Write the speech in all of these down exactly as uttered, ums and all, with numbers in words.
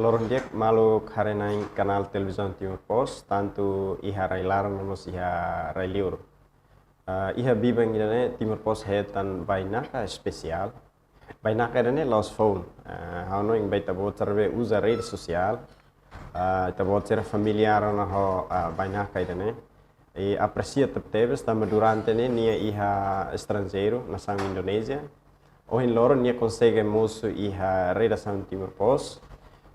Loron di'ak maluk haree-na'in kanál televizaun Timor Post, tantu iha rai-laran no mós iha rai-liur. Ah, iha biban ida-ne'e Timor Post hetan bainaka espesiál. Bainaka ida-ne'e la'ós foun. Ah, ha'u hanoin ba ita-boot sira be uza rede sosiál. Ah, ita-boot sira familiár ona ho, ah, bainaka ida-ne'e. I apresia tebetebes tanba durante ne'e nia iha estranjeiru, nasaun Indonézia. Ohin loron nia konsege mosu iha redasaun Timor Post.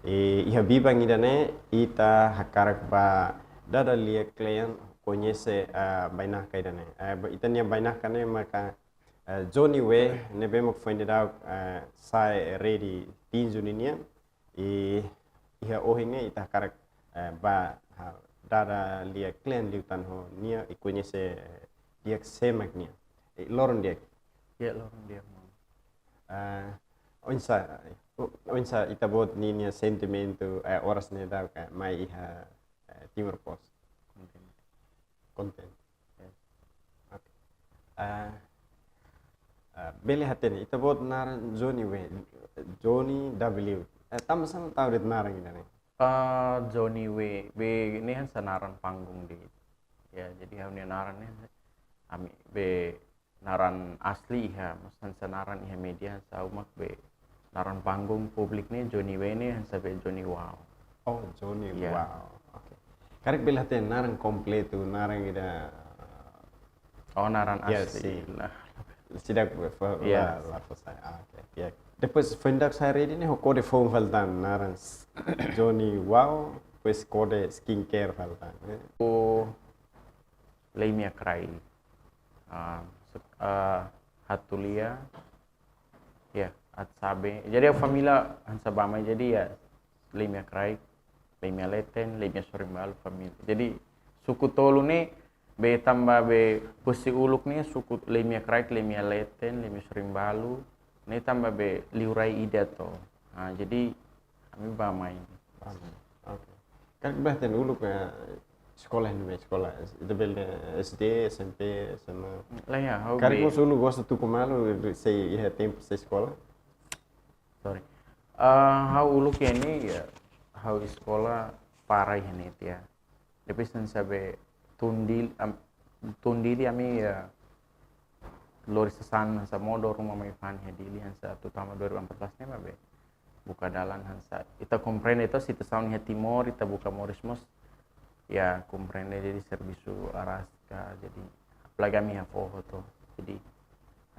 I iha biban ida-ne'e ita hakarak ba dada lia kle'an koñese, ah, bainaka ida-ne'e. Eh, ba-, ita-nia bainaka ne'e maka, eh, Johnny Way, ne'ebé mak foin daudauk, eh, sa'e rede tinju ninian. I iha ohin ne'e ita hakarak, eh, ba, ha, dada lia kle'an liután ho nia i koñese, eh, di'ak sé mak nia. I loron di'ak. Ya, loron di'ak, maun. Eh, oinsá, o-, oinsá ita-boot ninia sentimentu, eh, oras ne'e daudauk, eh, mai iha, eh, Timor Post? Kontente. Kontente. Ya. Oke. Eh, eh, bele hatene, ita-boot naran Johnny Way, Johnny W. Eh, tanbasá mak tau de'it naran ida-ne'e? Ah, Johnny Way, be ne'e hanesan naran panggung de'it. Ya, jadi ha'u-nia naran ne'e, ami be naran asli iha, mas hanesan naran iha média hanesan ha'u mak be naran panggung públiku ne'e Johnny Way ne'e hanesan be Johnny Wow. Oh, Johnny Wow. Oke. Karik bele hatene naran kompletu, naran ida. Oh, naran asli. Seidauk be fó, la, la fó sai. Ah, oke. Ya. Depois foin daudauk sa'e rede ne'e ho kode foun fali tan, naran s-, Johnny Wow, depois kode skincare fali tan, eh. Oh, Leimia Kraik. Ah, se-, ah, Hatulia, ya, Atsabe. Jadi ha'u família hanesan bá-mai, jadi ya, Leimia Kraik, Leimia Leten, Leimia Sorimbalu família. Jadi suku tolu ne'e be tanba be husi uluk ne'e suku Leimia Kraik, Leimia Leten, Leimia Sorimbalu ne'e tanba be liurai ida to. Ah, jadi ami bá-mai. Bá-mai. Oke. Karik bá-mai uluk, eh, sekolah ne'ebé, sekolah ida bele S D, S M P, S M A. Lae, ya, ha'u karik be mós uluk gosta tuku malu, sei iha tempu sei sekolah? Sorry. Ah, ha'u uluk iha ne'e ya, ha'u sekolah para iha ne'e tiha. Depois hanesan be tun Dili, am-, tun Dili ami ya lori sasán hanesan modo ruma mai fa'an iha Dili hanesan atu tama dua ribu empat belas ne'e mak be buka dalan hanesan. Ita komprende to situasaun iha Timor, ita buka moris mós. Ya, komprende jadi servisu araska, jadi apalagi ami iha foho to. Jadi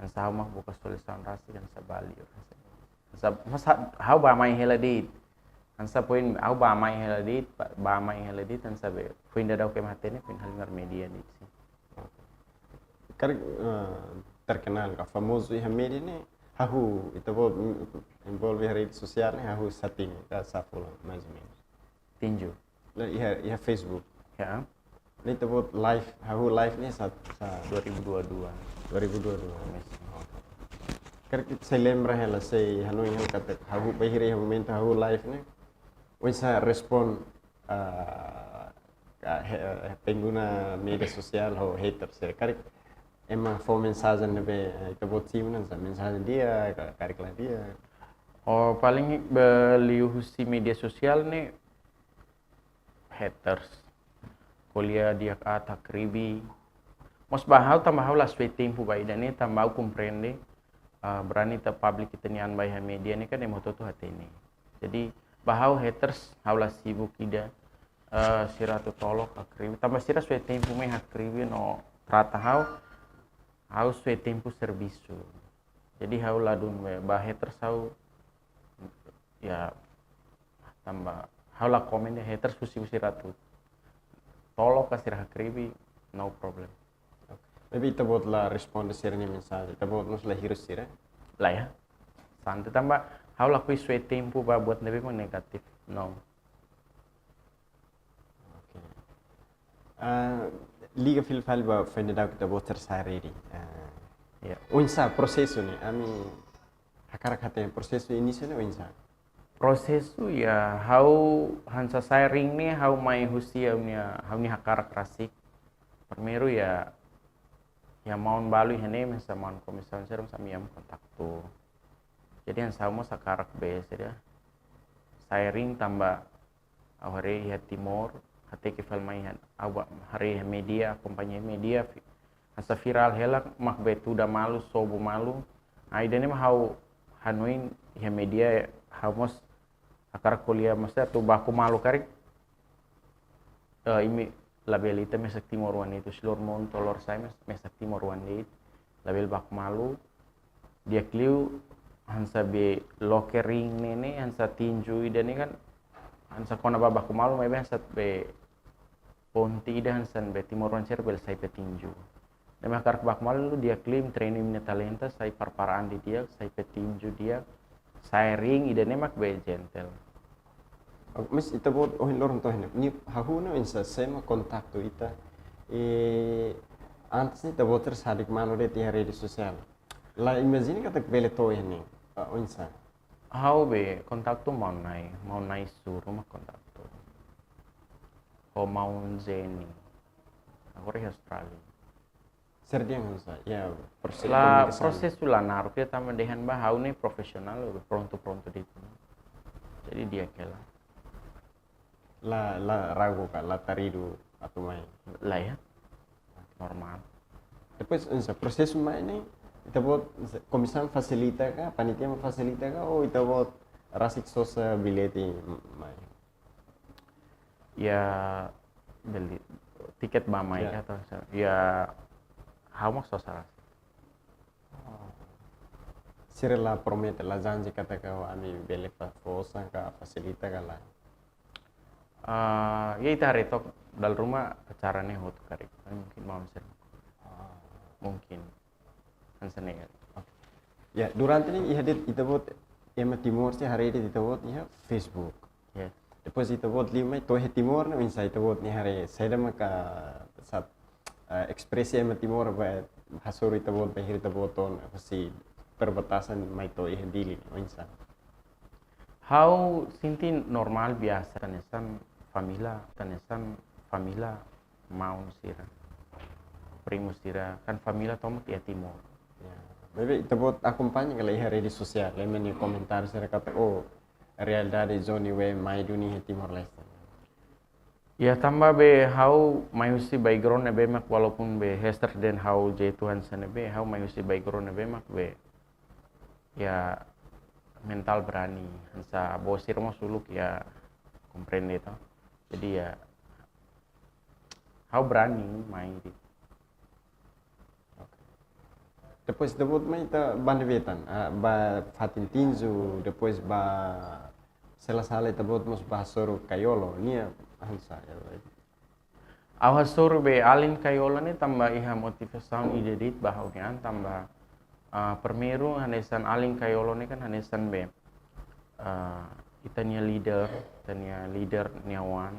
hanesan ha'u mak buka solusaun rasik hanesan bá liu. Hanesan, mas ha-, ha'u bá-mai hela de'it. Hanesan foin ha'u bá-mai hela de'it, bá-, bá-mai hela de'it, hanesan be foin daudauk ema hatene, foin halimar média de'it, sin. Karik, eh, terkenal ka famozu iha média ne'e, hahú, ita-boot, mm, envolve iha rede sosiál ne'e, hahú sá tinan, ka sá fulan, mais ou menos. Tinju. Lae, iha, iha Facebook. Ya. Ne'e ita-boot live, hahú live ne'e sá, sá? Dua ribu dua dua. Dua ribu dua dua. Mes. Karik ita sei lembra hela, sei hanoin hela katak hahú bainhira iha momentu hahú live ne'e, oinsá respon, ah, ka he-, eh, pengguna média sosiál ho haters sira. Karik ema fó mensajen ne'ebé, eh, ita-boot simu hanesan mensajen di'ak, ka-, karik la di'ak. Oh, paling be liuhusi média sosiál ne'e haters. Ko'alia di'ak aat, hakribi. Mas ba ha'u tanba ha'u la soe tempu ba ida-ne'e, tanba ha'u komprende, ah, berani ita publik ita-nia an ba iha média ne'e kan ema hotu-hotu hatene. Jadi ba ha'u haters, ha'u la sibuk ida, eh, sira atu tolok, hakribi. Tanba sira soe tempu mai hakribi no trata ha'u, ha'u soe tempu servisu. Jadi ha'u ladún be ba haters ha'u, ya, tanba ha'u la komen de'it, haters husi, husi sira atu tolok ka sira hakribi, no problem. Oke. Maibé ita-boot la responde sira-nia mensajen, ita-boot mós la hirus sira? Lae, ya. Santai tanba ha'u lakohi soe tempu ba buat ne'ebé mak negatif. No. Oke. Ah, liga fila fali ba foin daudauk ita-boot sira sa'e rede. Ah. Ya. Oinsá prosesu ne'e, ami hakarak hatene prosesu inísiu ne'e oinsá? Prosesu ya, ha'u hanesan sa'e ring ne'e, ha'u mai husi ha'u-nia, ha'u-nia hakarak rasik. Primeiru ya, ya maun balu iha ne'e, hanesan maun komisaun sira, hanesan ami iha kontaktu. Jadi hanesan ha'u mós hakarak be sira. sai ring tanba ha'u haree iha Timor, hateke fali mai iha, ha'u ba haree iha media, akompaña media, vi-, hanesan viral hela, mak be tuda malu, sobu malu. Ah, ida-ne'e mak ha'u hanoin iha media, ha'u mós hakarak ko'alia, maksudnya atu baku malu karik, eh, imi labele ita mesak timoroan de'it, selor mon tolor sai mes-, mesak timoroan de'it, labele baku malu. Di'ak liu hanesan be loke ring ne'e ne'e, hanesan tinju ida-ne'e kan, hanesan kona-ba baku malu, maibé hanesan be ponte ida hanesan be timoroan sira bele sai petinju. Ne'e mak hakarak baku malu, di'ak liu imi treinu imi-nia talenta, sai parpar an didi'ak, sai petinju di'ak, sai ring, ida-ne'e mak be gentle. Oke, mais ita-boot ohin loron to'o iha ne'e, nia hahú ona oinsá, sé mak kontaktu ita. I antes ne'e ita-boot sira sadik malu de'it iha rede sosiál. La imajina katak bele to'o iha ne'e, ah, oinsá? Ha'u be kontaktu maun Nai, maun Nai Suru mak kontaktu. Ho maun Zeni. Agora iha Austrália. Sira dehan oinsá, ya, prosesu la komunikasaun. Prosesu la naruk, ya, tanba dehan ba ha'u ne'e profisionál, prontu-prontu de'it. Jadi di'ak hela. La, la ragu ka, la taridu atu mai? La, ya. Normál. Depois, oinsá, prosesu mai ne'e, ita-boot, oinsá, komisaun fasilita ka, panitia mak fasilita ka, ou ita-boot rasik sosa billete mai? Ya, beli tiket ba mai. Ya. Ka, atau sa-, ya, ha'u mak sosa rasik. Oh. Sira la promete, la janji katak ami bele fa-, fó osan ka fasilita ka, la? Ah, ya, ita haree took, dala ruma acara ne'e hotu karik. Mungkin maun sira. Ah. Mungkin. Hanesan ne'e. Oke. Ya, durante ne'e iha de'it ita-boot, ema Timor sira haree de'it ita-boot iha Facebook. Ya. Depois ita-boot liu mai to'o iha Timor ne'e, oinsá ita-boot nia haree, saida maka sat, eh, ekspresi ema Timor ba hasoru ita-boot, bainhira ita-boot to'o husi perbatasan mai to'o iha Dili, oinsá? Ha'u sente normál, biasa, hanesan família, hanesan família, maun sira, primu sira, kan família tomak iha Timor. Ya. Maibé ita-boot akompaña ka lae iha rede sosiál, ema nia komentáriu sira katak, oh, realidade Johnny Way mai duni iha Timor-Leste? Ya, tanba be ha'u mai husi background ne'ebé mak, walaupun be Hester dehan ha'u jeitu hanesan ne'ebé, ha'u mai husi background ne'ebé mak be, ya, mentál brani, hanesan avó sira mós uluk, ya, komprende to. Jadi, ya, ha'u brani mai de'it. Oke. Depois ita-boot mai ita bá ne'ebé tan, ah, ba fatin tinju, depois ba, se la sala ita-boot mós ba hasoru kaiolo, nia hanesan, ya, right? Ha'u hasoru be alin kaiolo ne'e tanba iha motivasaun ida de'it ba ha'u-nia an tanba, ah, primeiru hanesan alin kaiolo ne'e kan hanesan be, ah, ita-nia líder, ita-nia líder nia oan,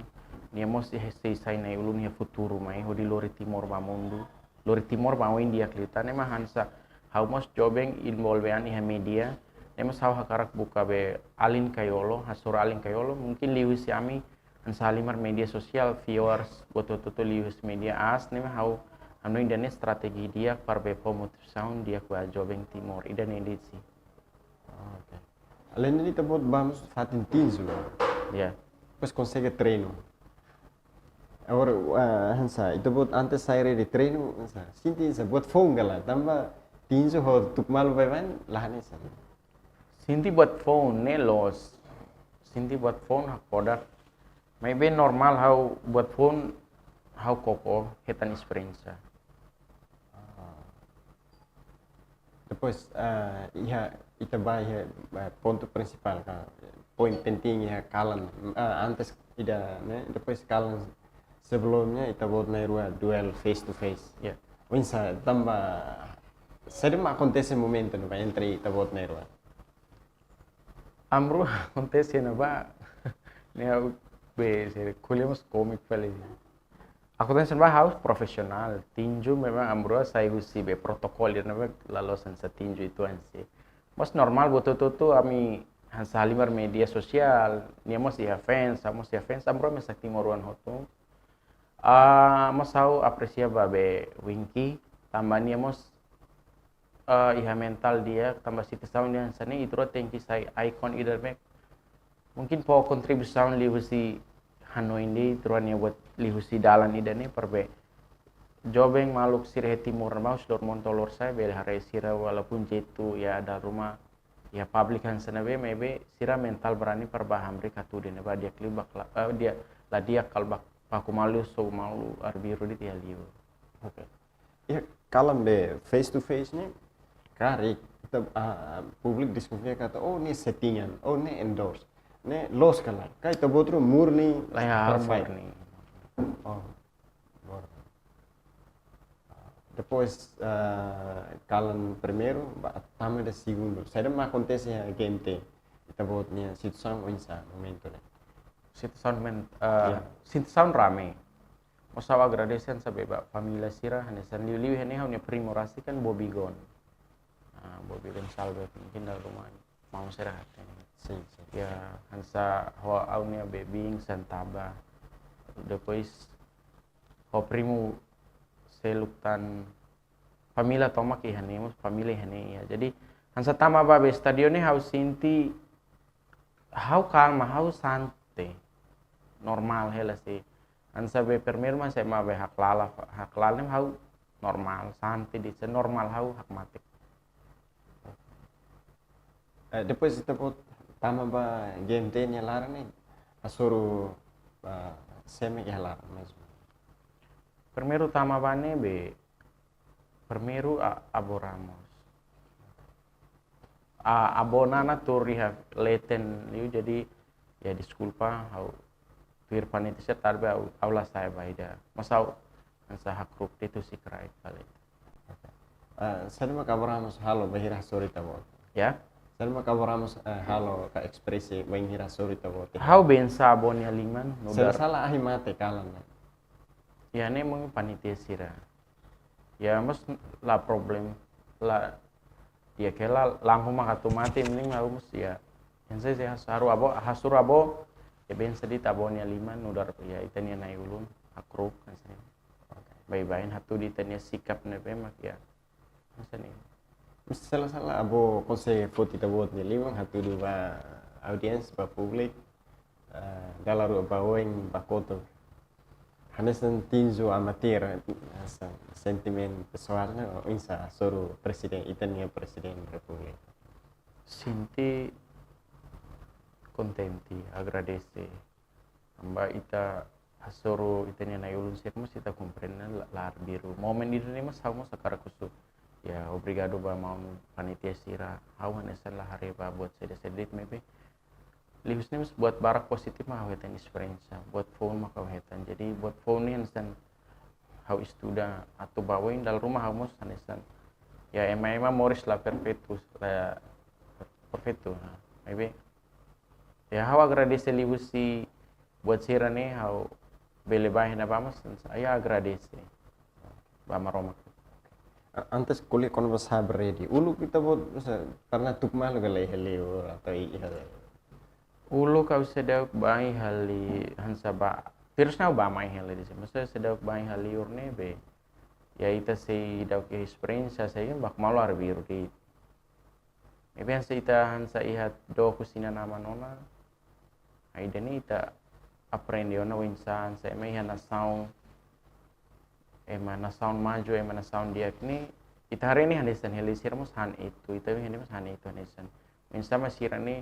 nia mós iha sei sai na'i-ulun iha futuru mai, hodi lori Timor ba mundu, lori Timor ba oin di'ak liután, ne'e mak hanesan ha'u mós joven envolve an iha media, ne'e mós ha'u hakarak buka be alin kaiolo, hasoru alin kaiolo, mungkin liuhusi ami hanesan halimar media sosiál, viewers, buat hotu-hotu liuhusi media aas, ne'e mak ha'u hanoin ida-ne'e estratéjia di'ak para be fó motivasaun di'ak ba joven Timor, ida-ne'e de'it. Ah, oke. Alende ita-boot bá mós fatin tinju. Ya. Depois konsege treinu. Agora, ah, hanesan, ita-boot antes sai rede treinu, hanesan, sente hanesan buat foun ka lae, tanba tinju ho tuku malu baibain, la hanesan. Sente buat foun ne'e loos. Sente buat foun hakfodak. Maibé normál ha'u buat foun ha'u koko hetan esperiénsia. Ah. Depois, ah, iha, ita bá iha, ah, pontu prinsipál ka, poin penting iha kalan, ah, antes ida ne'e, depois kalan sebelumnya ita-boot na'in-rua duel face to face. Ya. Oinsá, tanba, saida mak akontese momentu ne'ebá entre ita-boot na'in-rua? Ami-rua akontese ne'ebá, ne'e ha'u be, sira ko'alia mós kómiku fali. Akontese ne'ebá ha'u profisionál, tinju memang ami-rua sai husi be protokolu, ne'ebá la loos hanesan tinju uitoan sih. Mas normál buat hotu-hotu ami hanesan halimar media sosiál, nia mós iha fans, ha'u mós iha fans, ami-rua mesak timoroan hotu. Ah, mas ha'u apresia ba be Winky, tanba nia mós, ah, iha mentál di'ak, tanba situasaun ida hanesan ne'e, ita-rua tenke sai ikon ida be, Mungkin fó kontribuisaun liuhusi hanoin de'it, rua nia buat liuhusi dalan ida-ne'e para be joven maluk sira iha Timor ne'ebá, loromonu to'o lorosa'e, bele haree sira walaupun jeitu iha dala ruma, iha public hanesan ne'ebé, maibé sira mentál brani para bá hamriik atu ida-ne'e ba di'ak liu ba kla-, eh, di'ak, la di'ak kala ba, baku malu, sobu malu arbiru de'it iha liur. Oke. Iha kalan be face to face ne'e, karik ita, ah, públiku deskonfia katak, oh, ne'e settingan, oh, ne'e endorse, ne'e loos ka lae. Ka ita-boot rua murni, laiha, perfect. Murni. Oh, murni. Depois, ah, kalan primeiru, ba, tama ida segundu. Saida mak akontese iha G M T? Ita-boot nia situasaun oinsá momentu ne'e? Situasaun men-, eh, Ya. Situasaun rame. Mós ha'u agradese hanesan be ba família sira, hanesan liuliu iha ne'e ha'u-nia primu rasik kan Bobi Gon. Ah, Bobi Gonçalves, mungkin dala ruma maun sira hatene. Sin, sin. Ya, hanesan ho ha'u-nia be biin Santaba. Depois ho primu seluk tan família tomak iha ne'e, mós família iha ne'e, ya. Jadi, hanesan tama ba be estádiu ne'e ha'u sente, ha'u kalma, ha'u santai. Normál hela sih. Hanesan be primeiru mak ema be haklalan, haklalan ne'e ha'u normál, santai de'it, se normál ha'u hakmatek. Eh, depois ita-boot tama ba G M T nia laran ne'e, hasoru, eh, sé mak iha laran mezmu? Primeiru tama ba ne'e be, primeiru a-, avó Ramos. A, avó Nana tuur iha leten liu, jadi, ya, deskulpa, ha'u tuir panitia sira, tanba ha'u, ha'u la sa'e ba ida. Mas ha'u hanesan hakru'uk de'it husi kraik kali. Oke. Eh, saida mak avó Ramos halo bainhira hasoru ita-boot? Ya? Saida mak avó Ramos, eh, halo ka ekspresi bainhira hasoru ita-boot? Ha'u bensa avó nia liman, nu'udar. Sela sala ahi mate kalan ne'e? Ya, ne'e mungkin panitia sira. Ya, mas la problem. La, ya, kela lampu mak atu mate, mending ha'u mós, ya. Yang saya, saya hasoru avó, hasoru avó, ya, bensa de'it avó nia liman, nu'udar, ya, ita-nia na'i-ulun, hakru'uk, kan saya. Oke. Baibain hatudu ita-nia sikap ne'ebé mak, ya. Hanesan ne'e. Sela sala avó konsege foti ita-boot nia liman hatudu ba audiénsia, ba públiku, eh, dala rua ba oin ba kotuk. Hanesan tinju amatir, hanesan sentimentu pesoál ne'e, oinsá hasoru prezidente, ita-nia prezidente repúblika? Sente kontente, agradese. Tanba ita hasoru ita-nia na'i-ulun sira mós ita komprende la, la arbiru. Momentu ida-ne'e mós ha'u mós hakarak husu, ya, obrigadu ba maun panitia sira. Ha'u hanesan la haree ba buat saida-saida de'it, maibé liuhusi ne'e mós buat barak pozitif mak ha'u hetan, esperiénsia. Buat foun mak ha'u hetan. Jadi buat foun ne'e hanesan ha'u estuda atu ba oin, dala ruma ha'u mós hanesan, ya, ema-ema moris la perfeitu, la perfeitu, nah. Maibé, ya, ha'u agradese liuhusi buat sira-ne'e, ha'u bele ba iha ne'ebá mós, ya, agradese ba Maromak. A-, antes ko'alia kona-ba saber ready, uluk ita-boot, masa, pernah tuku malu ka lae iha liur atau i-, iha? Uluk ha'u seidauk ba iha li-, hanesan ba, terus ha'u ba mai iha liur de'it. Masa seidauk ba iha liur ne'ebé, ya, ita seidauk iha esperiénsia, sei baku malu arbiru de'it. Maibé hanesan ita hanesan iha dook husi inan-aman ona, ida-ne'e ita aprende ona oinsá hanesan ema iha nasaun, ema nasaun maju, ema nasaun di'ak ne'e, ita haree ne'e hanesan, iha liur sira mós hanesan itu, ita iha ne'e mós hanesan itu, hanesan. Oinsá mak sira-ne'e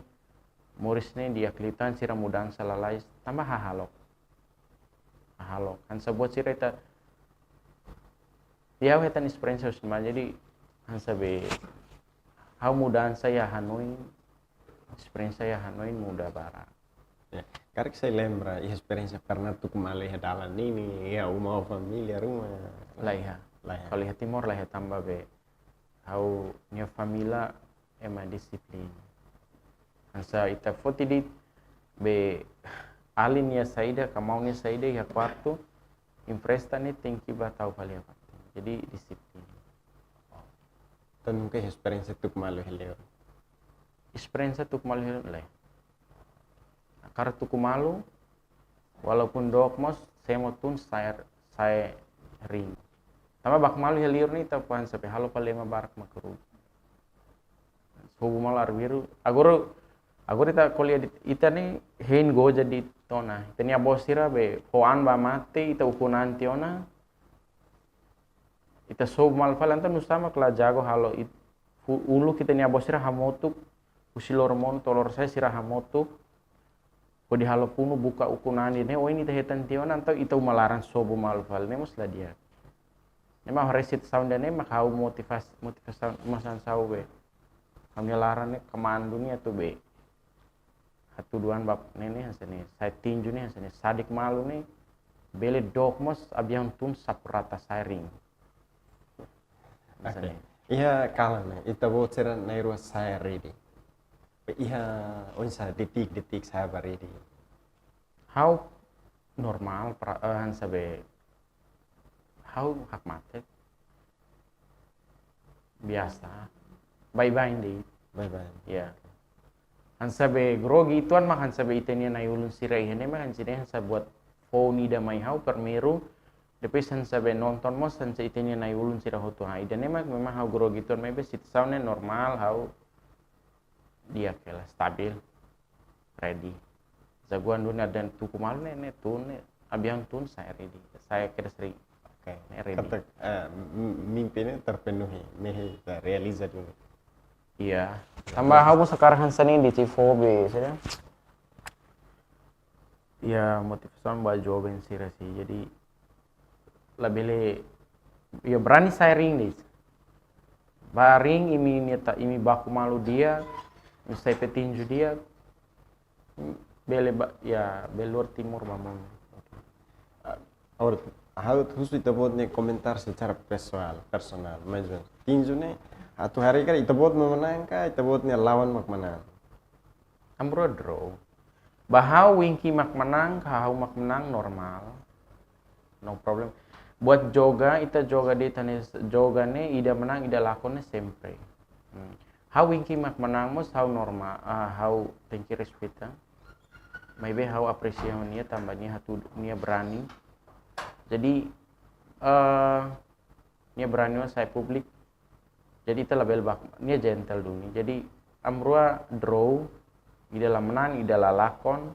moris ne'e di'ak liután, sira mudansa lalais, tanba hahalok. Hahalok. Hanesan buat sira ita, ya, ha'u hetan esperiénsia husi ne'ebá, jadi hanesan be ha'u mudansa iha hanoin, esperiénsia iha hanoin muda barak. Ya, karik sei lembra iha esperiénsia pernah tuku malu iha dalan ninin, iha uma família ruma? Laiha. Laiha. Kalau iha Timor laiha, tanba be ha'u-nia família ema disiplina. Hanesan ita foti de'it be alin nia saida, ka maun nia saida iha kuartu, empresta ne'e tenke bá tau fali iha kuartu. Jadi disiplina. Entaun nunka iha esperiénsia tuku malu iha liur? Esperiénsia tuku malu iha liur lae. Hakarak tuku malu, walaupun dook mós, semo tun sa'e, sa'e ring. Tanba baku malu iha liur ne'e ita fó hanesan be halo problema barak mak rugi. Sobu malu arbiru. Agora Agora ita ko'alia de'it, ita ne'e hein goza de'it ona. Ita-nia avó sira be, ho an ba mate, ita ukun an tiha ona. Ita sobu malu fali, entaun nusá mak la jago halo it-, hu-, uluk ita-nia avó sira hamutuk, husi loromonu to'o lorosa'e sira hamutuk, hodi halo funu buka ukun an ne'e, ohin ita hetan tiha ona, entaun ita uma laran sobu malu fali, ne'e mós la di'ak. Ne'e mak haree situasaun ida-ne'e mak ha'u motivas-, motivasaun, motivasaun ha'u be. Ha'u-nia laran ne'e kmaan duni atu be. Hatudu an ba ne'e ne'e hanesan ne'e, sa'e tinju ne'e hanesan ne'e, sadik malu ne'e, bele dook mós aviaun tun sapu rata sa'e ring. Hanesan Oke. ne'e. Iha kalan ne'e, ita-boot sira na'in-rua sa'e redi. Iha oinsá detik-detik sa'e ba redi. Ha'u normal, pra-, eh, hanesan be, ha'u hakmatek. Biasa. Baibain de'it. Baibain. Ya. Hanesan be grogi uitoan mak hanesan be ita-nia na'i-ulun sira iha ne'e mak hanesan ne'e hanesan buat foun ida mai ha'u primeiru. Depois hanesan be nonton mós hanesan ita-nia na'i-ulun sira hotu. Ha, ida-ne'e mak memang ha'u grogi uitoan, maibé situasaun ne'e normal, ha'u di'ak hela, stabil, redi. Jagoan duni ida tuku malu ne'e, ne'e tun ne'e, aviaun tun sa'e redi. Sa'e kedas ring. Oke. Ne'e redi. Katak, eh, m-, mimpi ne'e terpenuhi, ne'e realiza duni. Iya. Tanba ha'u mós hakarak hanesan ne'e de'it, fó be, sira. Ya, motivasaun ba joven sira sih. Jadi, labele, ya, brani sa'e ring de'it. Ba ring imi, imi ta-, imi baku malu di'ak, imi sa'e petinju di'ak, bele ba, ya, bele luar Timor ba monu. Ah, agora, ha'u husu ita-boot nia komentáriu secara pesoál, personál, mais ou menos. Tinju ne'e, atu haree katak ita-boot mak manán ka, ita-boot nia lawan mak manán. Amrua draw. Ba ha'u Winky mak manán, ka ha'u mak manán normal. No problem. Buat joga, ita joga de'it hanesan joga ne'e, ida manán, ida lakon ne'e sempre. Hmm. Ha'u Winky mak manán mós ha'u normal, ah, ha'u tenke respeita. Maibé ha'u apresia nia tanba nia hatudu, nia brani. Jadi, eh, nia brani mós sa'e públiku. Jadi ita labele baku, nia gentle duni. Jadi amrua draw, ida la manán, ida la lakon.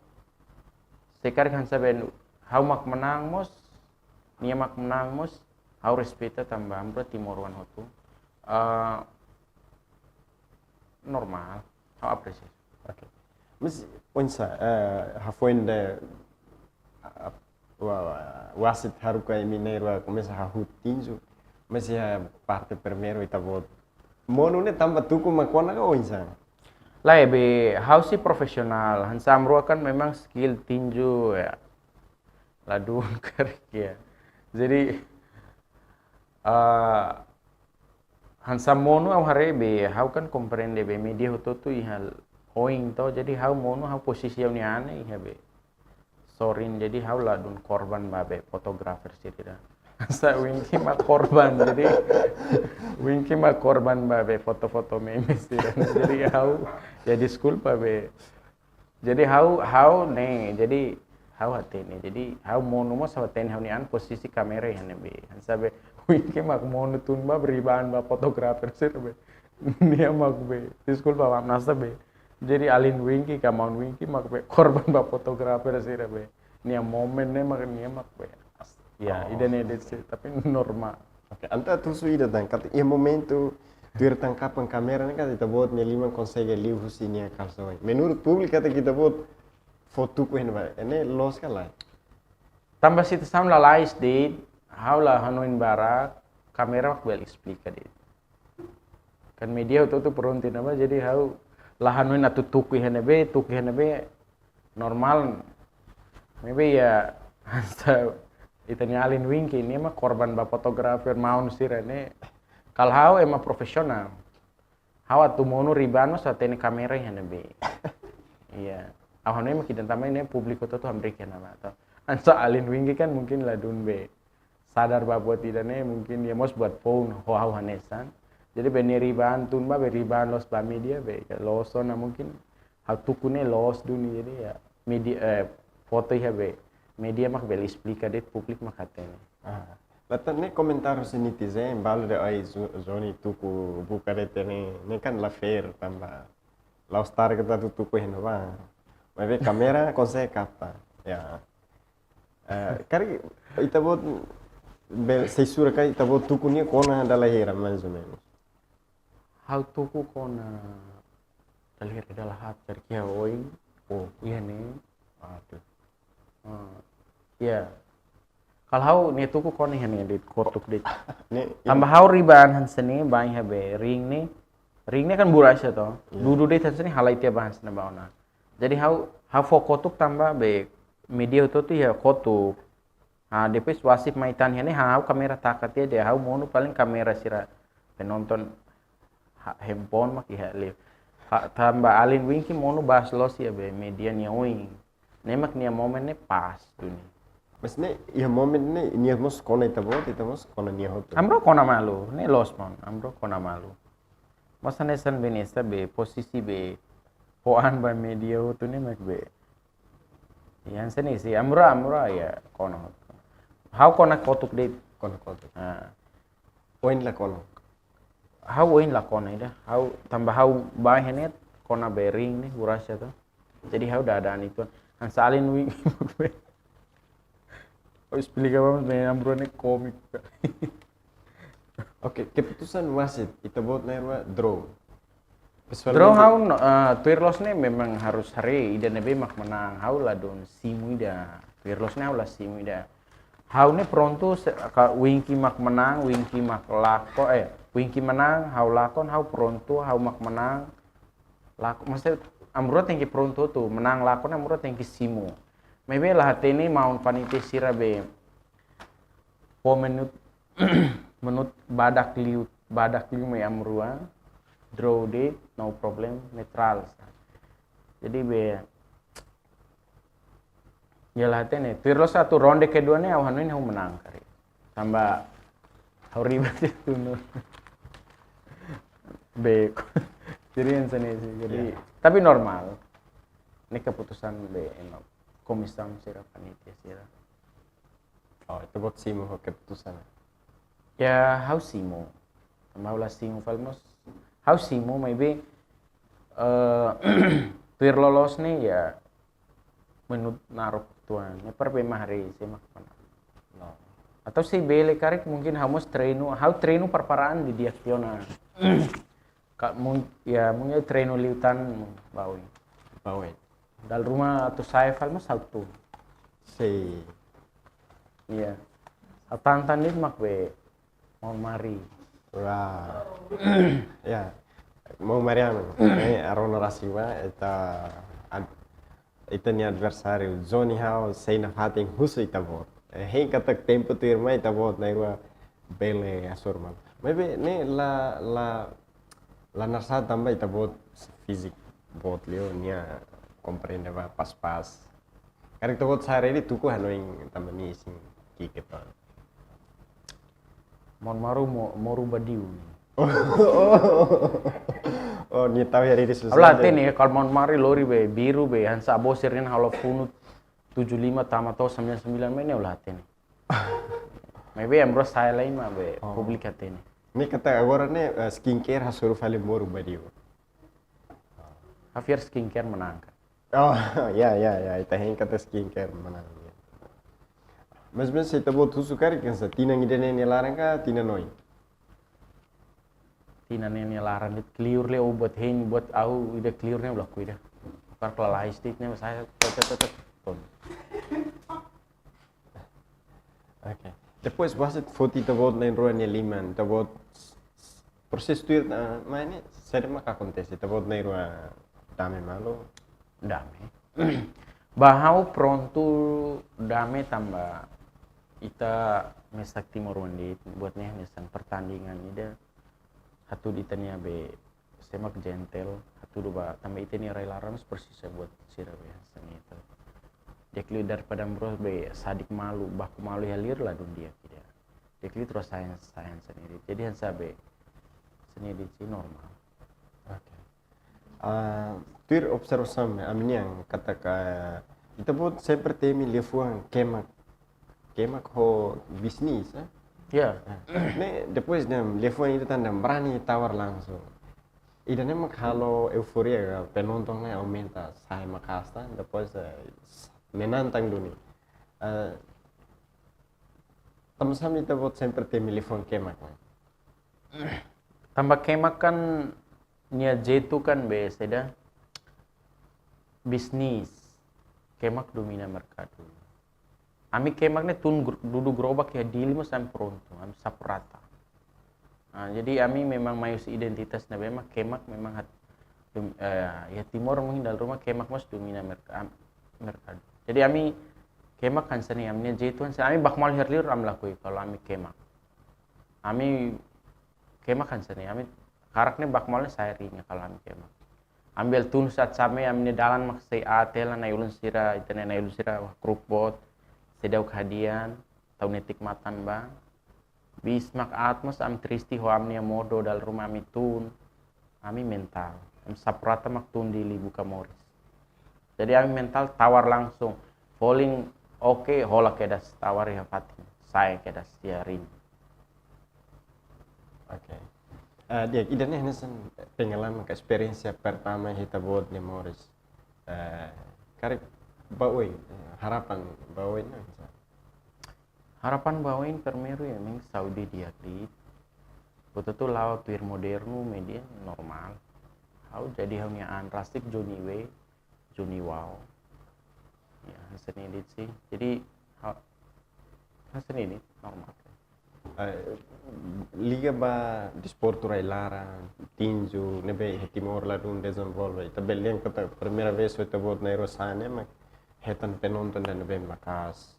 Se karik hanesan be ha'u mak manán mós, nia mak manán mós, ha'u respeita tanba amrua timoroan hotu. Eh, normal, ha'u apresia. Oke. Mas, oinsá, eh, hafoin de, ah, wa-, wa-, wasit haruka imi na'in-rua komesa hahú tinju, mas iha parte primeiru ita-boot monu ne'e tanba tuku mak kona ka oinsá? Lae, be, ha'u sih profisionál, hanesan amrua kan memang skill tinju, ya. Ladún karik, ya. Jadi, eh, hanesan monu ha'u haree be, ha'u kan komprende be, media hotu-hotu iha oin to, jadi ha'u monu ha'u posisi ha'u-nia an iha be sorin, jadi ha'u ladún korban ba be fotografer sira. Hanesan Winky mak korban, jadi Winky mak korban ba be foto-foto meme sira. Jadi ha'u, ya deskulpa be, jadi ha'u, ha'u ne'e, jadi ha'u hatene. Jadi ha'u monu mós ha'u hatene ha'u-nia an posisi kamera iha ne'ebé. Hanesan be Winky mak monu tun ba ribaan ba fotografer sira be. Nia mak be. Deskulpa ba hanesan be. Jadi alin Winky ka maun Winky mak be korban ba fotografer sira be. Nia momen ne'e mak nia mak be. Ya, Oh. ida-ne'e de'it sih, tapi normal. Oke, entaun husu ida tan, katak iha momentu tuir tangkapan kamera ne'e katak ita-boot nia liman konsege liu husi nia kalsaun. Menurut públiku katak ita-boot fó tuku iha ne'ebá, ne'e loos ka lae? Tanba situasaun lalais de'it, ha'u la hanoin barak, kamera mak bele esplika de'it. Kan media hotu-hotu prontu iha ne'ebá, jadi ha'u la hanoin atu tuku iha ne'ebé, tuku iha ne'ebé, normal. Maibé ya, hanesan ita-nia alin Winky, nia mak korban ba fotografer maun sira ne'e. Kala ha'u ema profisionál. Ha'u atu monu ribaan mós ha'u hatene kamera iha ne'ebé. Iya. Ha'u hanoin mak ida tan, maibé ne'e públiku hotu-hotu hamriik iha ne'ebá to. Hanesan alin Winky kan mungkin ladún be sadar ba buat ida-ne'e, mungkin nia mós buat foun ho ha'u hanesan. Jadi be nia ribaan tun ba be ribaan loos ba media be, loos ona mungkin ha'u tuku ne'e loos duni, jadi ya media, eh, foto iha be media mak bele esplika de'it, públiku mak hatene. Ah. Entaun ne'e komentáriu husi netizen, balu dehan ai Jo-, Jony tuku buka de'it ne'e, ne'e kan la fair tanba La'ós tarik atu tuku iha ne'ebá. Maibé kámera konsege kapta. Ya. Eh, karik ita-boot be, sei sura karik ita-boot tuku nia kona dala hira, mais ou menus. Ha'u tuku kona dala hira, dala haat, karik iha oin. Oh, iha ne'e. Waduh. Ah, ya. Kalau ha'u nia tuku kona iha ne'e de'it, kotuk de'it. Ne'e, tanba ha'u riba an hanesan ne'e, bá iha be ring ne'e. Ring ne'e kan borraxa to. Iya. Dudu de'it hanesan ne'e, halai tiha bá hanesan ne'e bá ona. Jadi ha'u, ha'u fó kotuk tanba be média hotu-hotu iha kotuk. Ah, depois wasit mai tan iha ne'e, ha'u kámera taka tiha de'it, ha'u monu paling kámera sira penonton ha, handphone mak iha liu. Ha, tanba alin Winky monu bá loos iha be média nia oin. Ne'e mak nia momen ne'e pas duni. Mas ne'e, iha momen ne'e, nia mós kona ita-boot, ita mós kona nia hotu. Amro kona malu, ne'e loos maun, amro kona malu. Mas hanesan Vanessa be, posisi be, fó an ba média hotu ne'e mak be. Ya, hanesan ne'e sih, amro, amro, ya, kona hotu. Ha'u kona kotuk de'it. Kona kotuk. Ah. Oin la kona. Ha'u oin la kona ida. Ha'u tanba ha'u bá iha ne'e kona be ring ne'e, borraxa to. Jadi ha'u dada-an uitoan. Hanesan alin Winky. Ha'u esplika ba maun, amro ne'e kómiku. Oke, keputusan wasit, ita-boot na'in-rua draw. Pessoalmente draw ha'u no, eh, tuir loos ne'e memang harus haree ida ne'ebé mak manán, ha'u ladún simu ida. Tuir loos ne'e ha'u la simu ida. Ha'u ne'e prontu se, ka Winky mak manán, Winky mak lakon, eh, Winky manán, ha'u lakon, ha'u prontu, ha'u mak manán. Lakon, maksudnya, amro tenke prontu tu, manán lakon, amro tenke simu. Maibé la hatene maun panitia sira be. Fó menut, menut badak liu, badak liu mai amro, draw de'it, no problem, netral. Jadi be, ya la hatene. Tuir loos atu ronde kedua ne'e, ha'u hanoin ha'u manán karik. Tanba ha'u riba itu no. Be, jadi hanesan ne'e sih. Jadi, ya, tapi normal. Ne'e keputusan be, ema komisaun sira, panitia sira. Oh, ita-boot simu ho keputusan? Ya, ha'u simu. Tanba ha'u la simu fali mós. Ha'u simu, maibé, eh, tuir loloos ne'e, ya, menut naruk tuan. Ya, para be ema haree, sé mak manán. No. Atau se bele karik mungkin ha'u mós treinu, ha'u treinu preparaan didi'ak tiha ona. Ka, mun, ya, mun ya treinu liután, bá oin. Bá oin. Dala ruma atu sa'e fali mós ha'u tun. Sei. Iya. Ha'u tan-tan de'it mak be maun Mari. Wah. Ya. Maun Mariano. Eh, arona rasiwa, ita ad-, ita-nia adversáriu, Johnny ha'u, sei nafatin husu ita-boot. Eh, hein katak tempu tuirmai ita-boot na'in-rua bele hasoru malu. Maibé ne'e la, la, la narsá tanba ita-boot fíziku boot liu, nia komprende ba pas-pas. Karik ita-boot sa'e rede tuku hanoin tanba nia isin ki'ik uitoan. Maun Mari mo-, moru badiu. Oh, oh, oh, nia tau iha rede susar. Ha'u la hatene, kalau maun Mari lori be, biru be, hanesan avó sira-nia halo funu tujuh lima tama to'o sembilan sembilan mai ne'e ha'u la hatene. Maibé amro sa'e lai mak be, oh, públiku hatene. Ne'e katak agora ne'e, eh, skincare hasoru fali moru badiu. Ha'u fiar skincare manán ka. Oh, ya, ya, ya. Ita hein katak skincare manán. Mas, mas se ita-boot husu karik hanesan tinan ida-ne'e nia laran ka tinan oin? Tinan ne'e nia laran de'it, kleur lai, o, buat hein, buat ha'u ida kleur ne'e ha'u lakohi ida. Kar klalais de'it ne'e, mas sa'e, tet, tet, tet, tet. Pon. Oke. Depois wasit foti ita-boot na'in-rua nia liman, ita-boot s-, s-, prosesu tuir, eh, mai ne'e, saida mak akontese, ita-boot na'in-rua dame malu? Dame. Ba ha'u prontu dame tanba ita mesak timoroan de'it, buat ne'e hanesan pertandingan ida, hatudu ita-nia be, sé mak gentle, hatudu ba, tanba ita-nia rai laran mós presiza buat sira be hanesan ne'e to. Di'ak liu daripada amro be sadik malu, baku malu iha liur ladún di'ak ida. Di'ak liu trosa hanesan, hanesan ne'e de'it. Jadi hanesan be, hanesan ne'e de'it sei normal. Oke. Ah, tuir observasaun ami-nian katak ita-boot sempre temi liafuan kemak, kemak ho bisnis, eh? Ya. Ah, ne'e depois ne'e liafuan ida tan ne'e brani tawar langsung. Ida-ne'e mak halo euforia ka penonton ne'e aumenta, sai maka'as tan, depois, eh, menantang duni. Eh, tanba sá mak ita-boot sempre temi liafuan kemak ne'e? Tanba kemak kan nia jeitu kan be saida, bisnis. Kemak domina merkadu. Ami kemak ne'e tun gr-, dudu gerobak iha Dili mós ami prontu, ami sapu rata. Ah, jadi ami memang mai husi identitas ne'ebé mak kemak memang hat-, dom-, eh, iha Timor mungkin dala ruma kemak mós domina merka-, am-, merkadu. Jadi ami kemak hanesan ne'e, ami-nia jeitu hanesan ne'e, ami baku malu iha liur ami lakohi kalau ami kemak. Ami kemak hanesan ne'e, ami hakarak ne'e baku malu ne'e sai ringa kalau ami kemak. Ami bele tun saat sampai ami-nia dalan mak sei aat hela, na'i-ulun sira, ita-nia na'i-ulun sira, wah, kruk boot, seidauk hadian, tau netik matan ba. Bis mak aat mós ami triste ho ami-nia modo dala ruma ami tun, ami mental. Ami sapu rata mak tun Dili buka moris. Jadi ami mental tawar langsung. Foling oke, hola kedas tawar iha fatin. Sai kedas iha ring. Oke. Eh, di'ak, ida-ne'e hanesan pengalaman ka esperiénsia pertama ita-boot nia moris. Eh, karik ba oin, eh, harapan ba oin ne'e hanesan? Harapan ba oin primeiru ya, mak saúde di'ak de'it. Buat hotu la'o tuir modernu, media normal. Ha'u jadi ha'u-nia an rasik Joni we, Joni Wow. Ya, hanesan ne'e de'it sih. Jadi, ha-, hanesan ne'e de'it, normal. Eh, liga ba desportu rai-laran, tinju, ne'ebé iha Timor ladún dezenvolve. Ita bele dehan katak primeira vez ita-boot na'in-rua sa'e ne'e mak hetan penonton ida ne'ebé maka'as.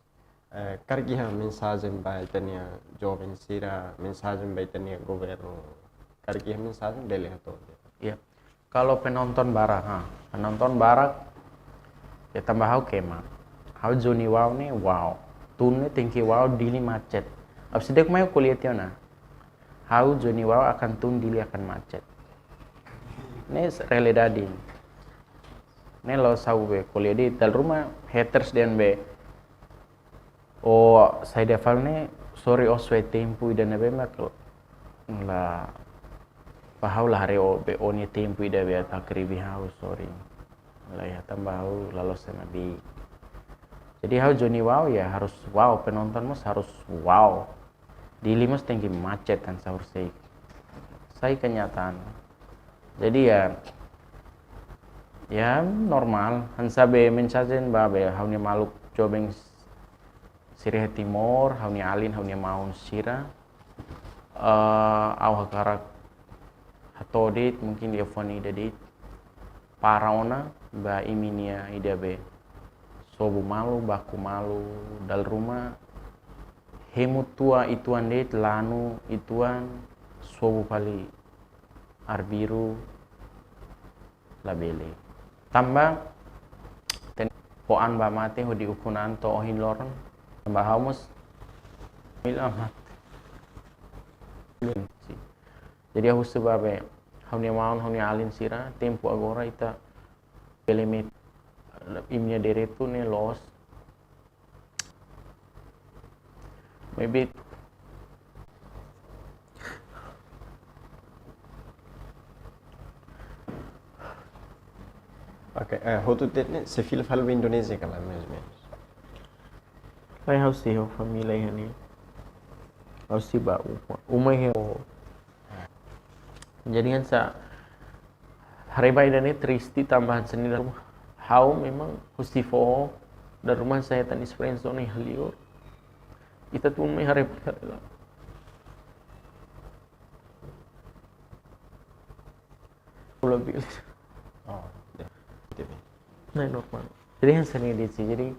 Eh, karik iha mensajen ba ita-nia joven sira, mensajen ba ita-nia governu. Karik iha mensajen bele hato'o. Iya. Kalau penonton barak, ha, penonton barak, ya tanba ha'u kemak. Ha'u Joni Wow ne'e, wow. Tun ne'e tenke wow, Dili macet. Abis itu mai ko'alia tiha ona. Ha'u Joni Wow akan tun, Dili akan macet. Ne'e realidade. Ne'e la'ós ha'u be ko'alia de'it, dala ruma haters dehan be. O, saida fali ne'e, sorry, o suai tempu ida ne'ebé mak la, ba ha'u la haree o be o-nia tempu ida be atu hakribi ha'u, sorry. La iha, tanba ha'u la loos ema be. Jadi ha'u Joni Wow ya harus wow, penonton mós harus wow. Dili mós tenke macet hanesan orsida. Sai kenyataan. Jadi ya, ya normal. Hanesan be mensajen ba be ha'u-nia maluk joven sira iha Timor, ha'u-nia alin, ha'u-nia maun sira. Eh, ha'u hakarak hato'o de'it, mungkin liafuan ida de'it. Para ona ba imi-nia ida be sobu malu, baku malu, dala ruma hemu tua uitoan de'it, lanu uitoan, sobu fali arbiru, labele. Tanba ten-, fó an ba mate hodi ukun an to'o ohin loron, tanba ha'u mós mil amat. Jadi ha'u husu ba be ha'u-nia maun, ha'u-nia alin sira, tempu agora ita bele metin imi-nia direitu ne'e loos. Maybe. Oke, eh, hotu de'it ne'e, sei fila fali ba Indonézia ka lae, mais ou menos? Lae, ha'u sei ho família iha ne'e. Ha'u sei ba uma. Uma iha. Jadi hanesan haree ba ida-ne'e triste tanba hanesan ne'e dala ruma. Ha'u memang husi foho, dala ruma hanesan hetan esperiénsia ne'e iha liur. Ita tun mai haree ba ida-ne'e. Lebih. Oh, ya. Gitu, ya. Nah, normal. Jadi hanesan ne'e de'it sih. Jadi